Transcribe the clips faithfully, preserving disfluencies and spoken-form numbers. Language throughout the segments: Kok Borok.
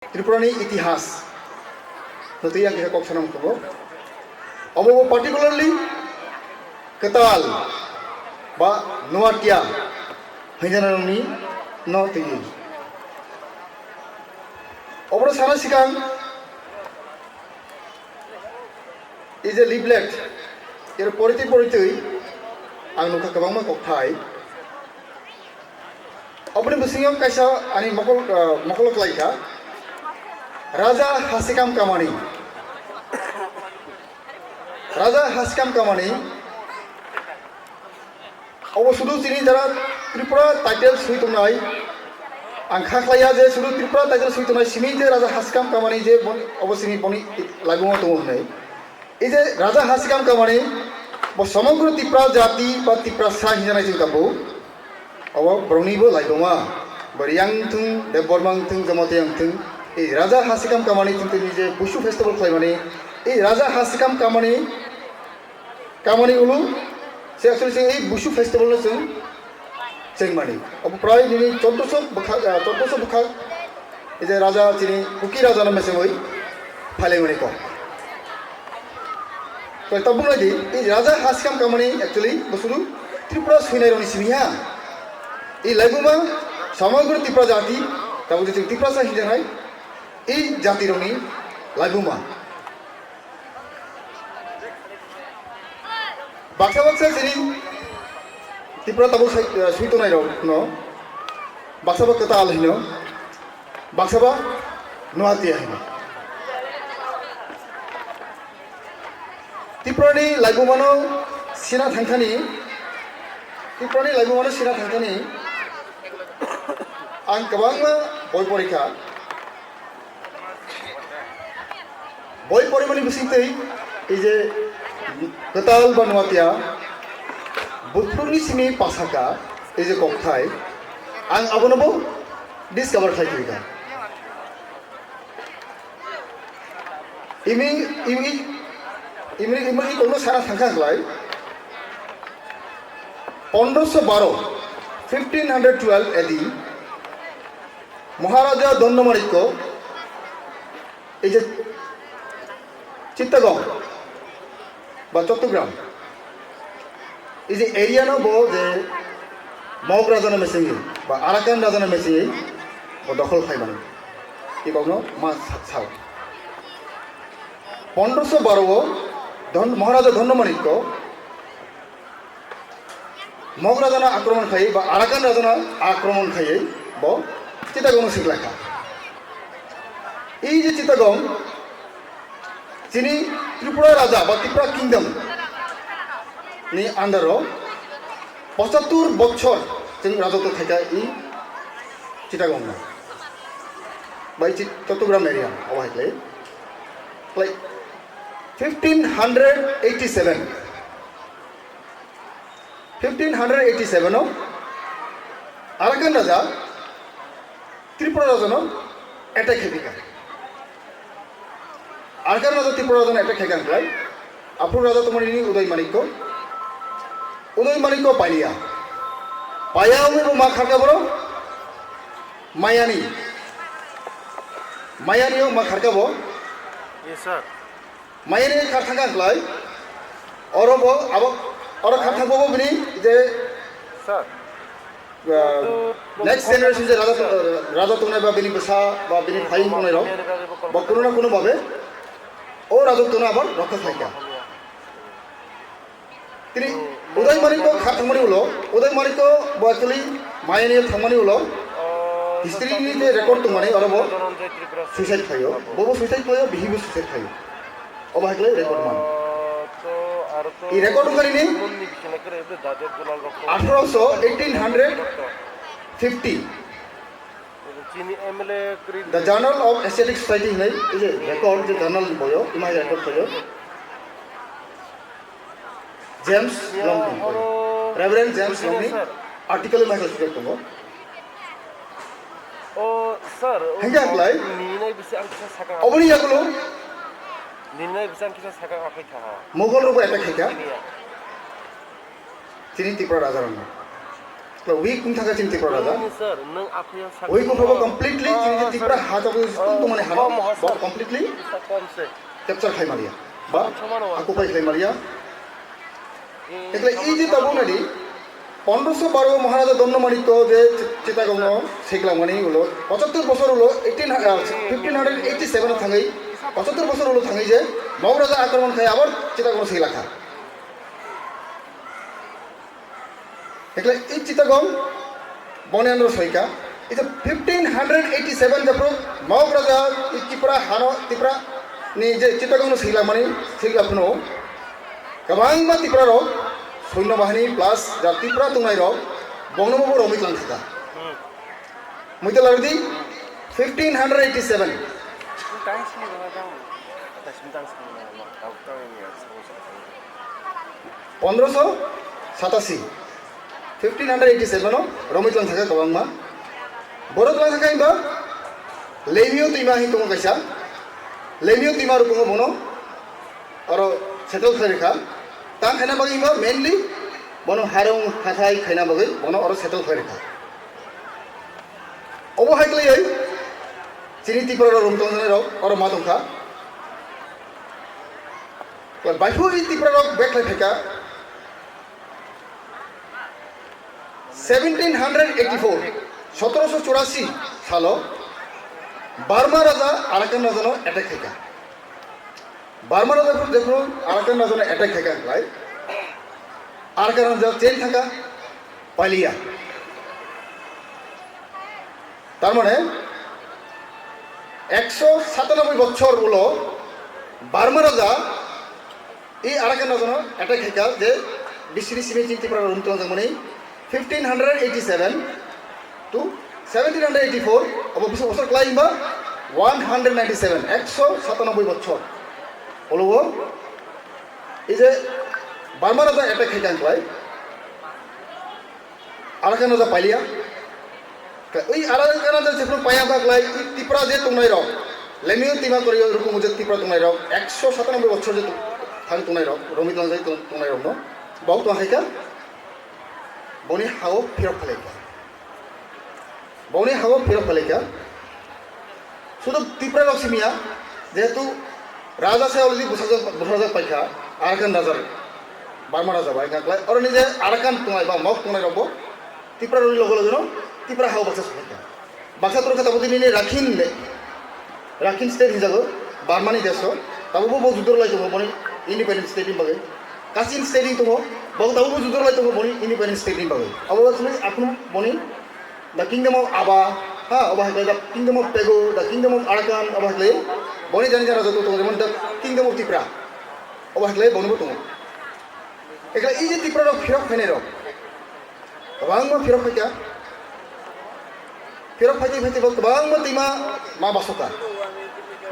Tripura ni itihas no twi ang kisa kok sanam tongo. Obo bo particularly kwtal ba nuatia hwnjanani no twi. Obo sana sikang ei je leaflet, er poritwi poritwi ang nukha kwbangma kokthai. Oboni bisingo kaisa ani mokol, ah, mokolo klaikha, Raja Hasikam Kamani. Raja Hasikam Kamani. Obo sudu chini jara Tripura title swi tongnai. Ang kha khlaiya je sudu Tripura title swi tongnai simi je Raja Hasikam Kamani je boni, obo simi boni laibuma tongo hwnwi. Ei je Raja Hasikam Kamani, bo somogro Tipra jati ba Tiprasa hinjanai chwng tabuk. Obo borokni bo laibuma. Bo Riyang wngthung, Debbarma wngthung, Jamatia wngthung. Ei Raja Hasikam Kamani chwng tini je Busu festival khlaimani. Ei Raja Hasikam Kamani, Kamani ulu, se actually se ei Busu festival no chwng chengmani. Obo prai nini chauddosho bwkha, ah, chauddosho bwkha, ei je raja chini Kuki raja no mesengwi phailengmani kok. To tabuk nai di, ei Raja Hasikam Kamani actually bo sudu Tripura swinai rokni simi ha. Ei laibuma somogro Tipra jati, tabuk je chwng Tiprasa hinjanai, ei jati rokni laibuma. Baksa baksa chini Tripura tabuk sai, eh, swi tongnai rok no baksa ba kwtal hino, baksa ba nuatia hino. Tripura ni laibuma no sina thangthani, Tripura ni laibuma no sina thangthani ang kwbangma boi porikha. Boi porimani bisingtwi ei je kwtal ba nuatia buphuruni simi pasaka ei je kokthai ang abono bo discover khlai tongkha. Imi, imi, imi, imi, imi kokno sana thangkha khlai. Pondroso baro, fifteen hundred twelve A D, Maharaja Dhandamarikko, ei je Chittagong ba Chattogram, ei je area no bo je Mog Raja no mesengwi ba Arakan Raja no mesengwi bo dokhol khai mano. I kokno ma sa-, sao. Pondroso baro o Dhon-, Maharaja Dhandamarikko Mog Rajano akromon khaiwi ba Arakan Rajano akromon khaiwi bo Chittagongno siklaikha. Ei je Chittagong chini Tripura Raja ba Tripura Kingdom ni under o pochattur bochor chwng rajotw khaikha ei Chittagongno. Bai Chit-, Chattogram area obo hai khlai. Like fifteen hundred eighty-seven. Fifteen hundred eighty-seven o Arakan Raja Tripura Rajano attack khaikha. Arakan Raja Tripura Rajano attack khaikha hwnkhlai aphuru Raja tongmani Uday Manikko. Uday Manikko paiya. Paiya wngwi bo ma kharkha borok Mayani. Mayani o ma kharkha bo. Yes, sir. Mayani kharthang kha khlai. Oro bo abo oro kharthang bo bini je, sir, uh, next generation je raja to-, raja tongnai ba bini bwsa ba bini phaiyung tongnai rok bo kuno na kuno babe o raja tongna abar rokha khlaikha. Tini Uday Manikko kha thangmani ulo, Uday Manikko bo actually Mayani thangmani ulo, history ni je record tongmani oro bo suicide khlaio, bo bo suicide khlaio, bihi bo suicide khlaio. Obo hai khlai record man. I record wngkha nini athroso eighteen hundred fifty. The Journal of Asiatic Society hinwi, ei je record, je journal ni boyo, ima record khlaio. James Longni boyo. Reverend James Longni article ima khlai sujak tongo. O, sir, o, hingke ang khlai? Ninai bisi ang kisa sakang. Oboni yagulo? Ninai bisi ang kisa sakang aphai thaha. Mughal rok bo attack khaikha. Chini Tripura raja rokno. Weak wng thangkha chini Tripura raja. Nwng sir, nwng aphiyang sakni. Weak wngkha bo completely chini je Tripura ha tabuk tong tongmani hano bo completely capture khai maliya. Ba occupy khai maliya. Ekle ei je tabuk nadi, pondroso baro Maharaja Dondamanikko je Chittagongno seklangmani ulo, pochattor bosor ulo, eighteen, ah, fifteen hundred eighty seven thangwi, pochattor bosor ulo thangwi je Mog raja akromon khai abar Chittagongno seklakha. Ekle i Chittagong boni andro soika. Ita fifteen hundred eighty seven jephru Mog raja i Tripura hano Tripura ni je Chittagong no silakmani silak phano kwbangma Tripura rok soino bahini plus ja Tripura tongnai rok bongno bo romwi tlang thaka. Muita lardi fifteen hundred eighty seven. Pondroso satasi, fifteen hundred eighty seven o romwi tlang thaka kwbangma. Borok tlang thaka himba Lemio twima hin tongo kaisa. Lemio twima rok tongo bono oro settle khlai rikha. Tang khaina bagwi himba mainly bono harung hathai khaina bagwi bono oro settle khlai rikha. Obo hai khlaiwi chini Tripura rok romwi tongjaknai rok oro ma tongkha. Baiphu i Tripura rok bek khlai phaikha seventeen hundred eighty four, sotoroso churasi salo Burma raja Arakan rajano attack khaikha. Burma raja jephru Arakan rajano attack khaikha khlai Arakan raja chen thangkha Palia. Tar mane ekso satanoboi bochor ulo Burma raja i Arakan rajano attack khaikha je bisini simi chini Tripura rok romwi tongjakmani fifteen hundred eighty seven to seventeen hundred eighty four, obo bisi bosor khlai himba one hundred ninety seven, ekso satanoboi bochor. Olo o i je Burma raja attack khaikha khlai Arakan raja Palia. Ui Arakan raja jephru paya kha khlai i Tripura je tongnai rok, Lemio twima kwrwi rukung je Tripura tongnai rok, ekso satanoboi bochor je thang tongnai rok, romwi tlangjak tong-, tongnai rokno bok tong khaikha boni hao phirok khlaikha. Boni hao phirok phalika. Sudu Tripura rok simiya, jehetu raja se already bwsajak, bwsajak paikha, Arakan raja, Burma raja bai, hwnka khlai, oro ni je Arakan tongnai ba Mog tongnai rok bo Tripura rok ni logo logo no Tripura hao baksa sokha. Baksa toro khe tabuk nini Rakhin de, Rakhin state hinjago, Burma ni desh o, tabuk bo, bo judo lai tongo boni independent state ni bagwi. Kachin state ni tongo, bo tabuk bo judo lai tongo boni independent state ni bagwi. Abo chwlwi aphuru boni The Kingdom of Aba, ha, obo hai khlai The Kingdom of Pegu, The Kingdom of Arakan, obo hai khlai boni jani jana joto tongo, jemon The Kingdom of Tipra, obo hai khlai boni bo tongo. Ekla ei je Tipra rok phirok phainai rok, kwbangma phirok phaikha, phirok phaitwi phaitwi bo kwbangma twima ma basokha.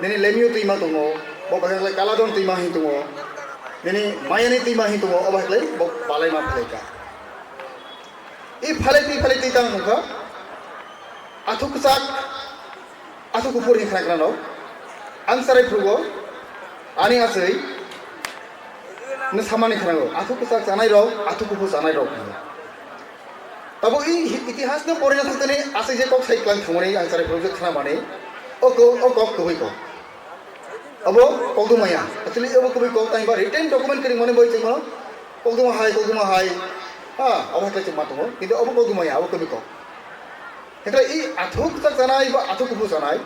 Nini Lemio twima tongo, bo hai khlai Kaladon twima hin tongo, nini Mayani twima hin tongo, obo hai khlai bo balai ma phaikha. I phalai twi phalai twi tang wngkha. Athuk kwchak, athuk kuphur hinwi khna khna no. Ang sarai phrugo, ani aswk, no samani khna go. Athuk kwchak chanai rok, athuk kuphur chanai rok. Tabo i hi-, itihas no porina thangtani aswk je kok sai klang thangmani ang sarai phrugo khna mani. O ko, o kok kwbwi kok. Abo kokduma ya. Actually, abo kubui kok tangba written document kering mani boi chengmano. Kokduma hai, kokduma hai. Ha, abo hai chengma tongo. Kintu abo kokduma ya, abo kubui kok. Hekla i athuk kwchak chanai ba athuk kuphur chanai.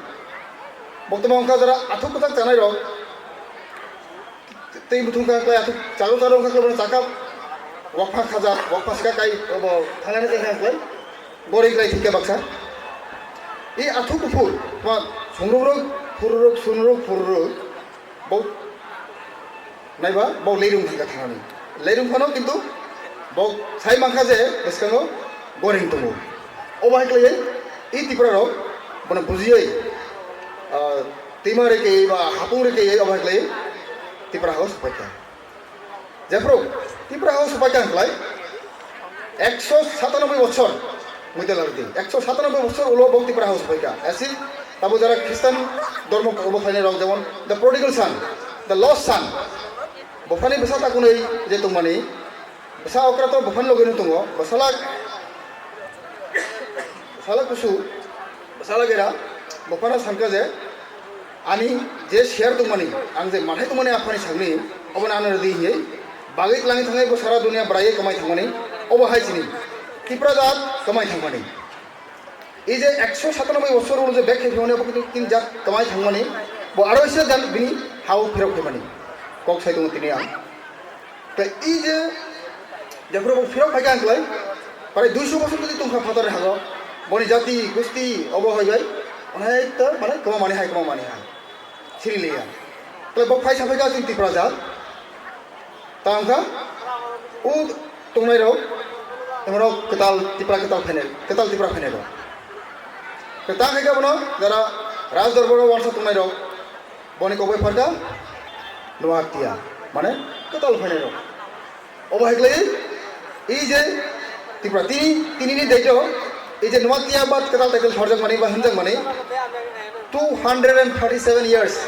Boktoma wngkha jara athuk kwchak chanai rok. Tei muthung kha khlai athuk charo charo wngkha khlai bono chakha. Wakpha khaja, wakpha sika kai, abo thangani tei kha khlai. Goreng khlai thika baksa. I athuk kuphur, ma sungruk ruk, phururuk, sunruk, phururuk. Bo naiba, bo leirung thangkha thangnani. Leirung phano kintu bo sai mankha je bwskango goreng tongo. Obo hai khlaiwi i Tipra rok bono bujiwi, ah, twima reke ba hapung reke obo hai khlaiwi Tipra hao sokpaikha. Jephru Tipra hao sokpaikha hwnklai ekso satanoboi bochor, muita lardi ekso satanoboi bochor ulo bo Tipra hao sokpaikha. Asi tabo jara Christian dormo obo khlainai rok jemon the prodigal son, the lost son. Buphani bwsa takunwi je tongmani, bwsa okra to buphani logino tongo, bwsala Sala kusu, sala gera, bo phano sankha je, ani je share tongmani, ang je mathai tongmani aphani sagni, obo nang rwdi hinwi, bagwi twlangwi thangwi bo sara dunia bwraiwi kwmai thangmani, obo hai chini, Tipra jat kwmai thangmani. Ei je ekso satanoboi bosor ulo je bek khai phimani, obo kintu tin jat kwmai thangmani, bo aro isa jat bini hao phirok phaimani. Kok sai tongo tini ang. Tei ei je, jephuru bo phirok phaikha ang klai, prai duiso bosor jodi tongkha phatarni hago, boni jati, gusti, obo hai bai, onai to, mane, kwma mani hai, kwma mani hai. Siri liya. Tei bo phaisa phaikha chwng Tipra jat. Ta wngkha, o tongnai rok, emorok kwtal Tipra kwtal phainai, kwtal Tipra phainai rok. Kwtal khaikha bono, jara Raj Dorbar o wansa tongnai rok, boni kok bai pharkha Noatia, mane kwtal phainai rok. Obo hai khlai, ei je Tipra tini, tini ni date o, ei je Noatia ba kwtal title horjak mani ba hwnjak mani, two hundred and thirty seven years,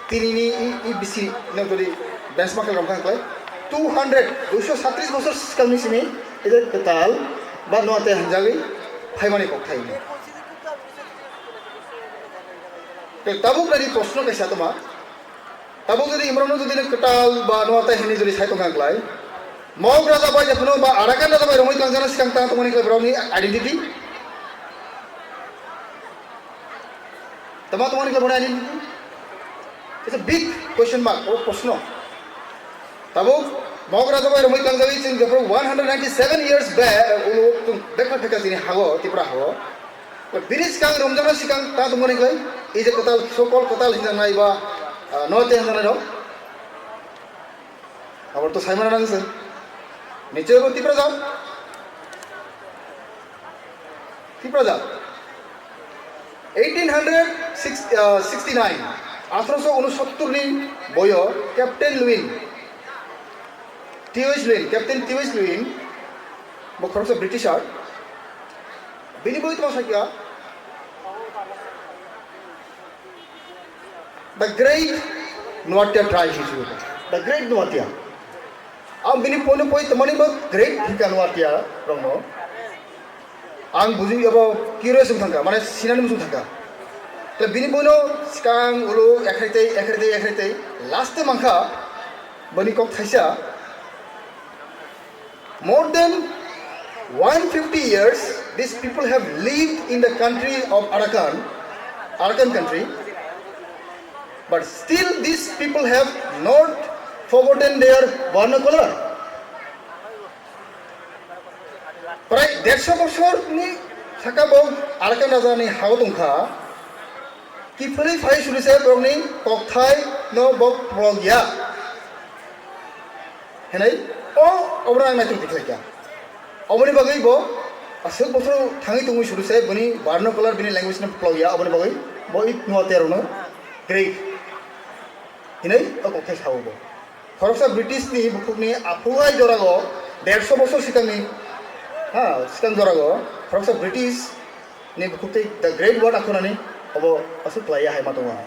tini ni i, i bisi no jodi benchmark khlai rok kha khlai, two hundred, duiso satris bosor swkang ni simi, ei je kwtal ba Noatia hwnjagwi phaimani kok thai. Tei tabuk nani proshno kaisa tongma. Tabuk jodi imrano jodi nang kwtal ba Noatia hinwi jodi sai tongkha khlai, Mog raja bai jephano ba Arakan raja bai romwi tlangjana swkang tang tongmani khlai borokni identity. Tama tongmani khlai borokni identity. It's a big question mark, o proshno. Tabuk Mog raja bai romwi tlangjagwi chwng jephano one hundred ninety seven years back, ulo chwng back phai kha chini hago, Tripura hago. Bini swkang romjakna swkang ta tongmani khlai, ei je kwtal, so-called kwtal hinjaknai ba, ah, Noatia hinjaknai rok. Abo to saimana nang se. Niche bo Tipra jat. Tipra jat. Eighteen hundred six, ah, sixty-nine, athroso unosottor ni boyo Captain Lewin, T O H Lewin, Captain T O H Lewin, bo khoroksa Britisher. Bini boi tongma sakya, The Great Noatia Tribe hinwi swi. The Great Noatia. Ang bini poino poi tongmani bo Great hinka Noatia rokno. Ang buji abo curious wng thangkha, mane sinani muchung thangkha. Tei bini poino swkang ulo ekhai tei, ekhai tei, ekhai tei, last o mankha bini kok thaisa. More than one fifty years, these people have lived in the country of Arakan, Arakan country, but still these people have not forgotten their vernacular. Prai dersho bosorni saka bo Arakan rajani hao tongkha, kiphilwi phai suri se borokni kokthai no bo pholok ya. Hinai, o, obono ang naitugwi khlaikha. Oboni bagwi bo aswk bothor thangwi tongwi suru se bini vernacular, bini language no phlokya, oboni bagwi bo i Noatia rokno Greek hinai o kokthai sao bo. Khoroksa British ni bukhukni aphuru hai jorago dersho bosor swkangni, ha, swkang jorago khoroksa British ni bukhuk tei The Great Wall akhunani obo aswk khlaiya hai ma tongo.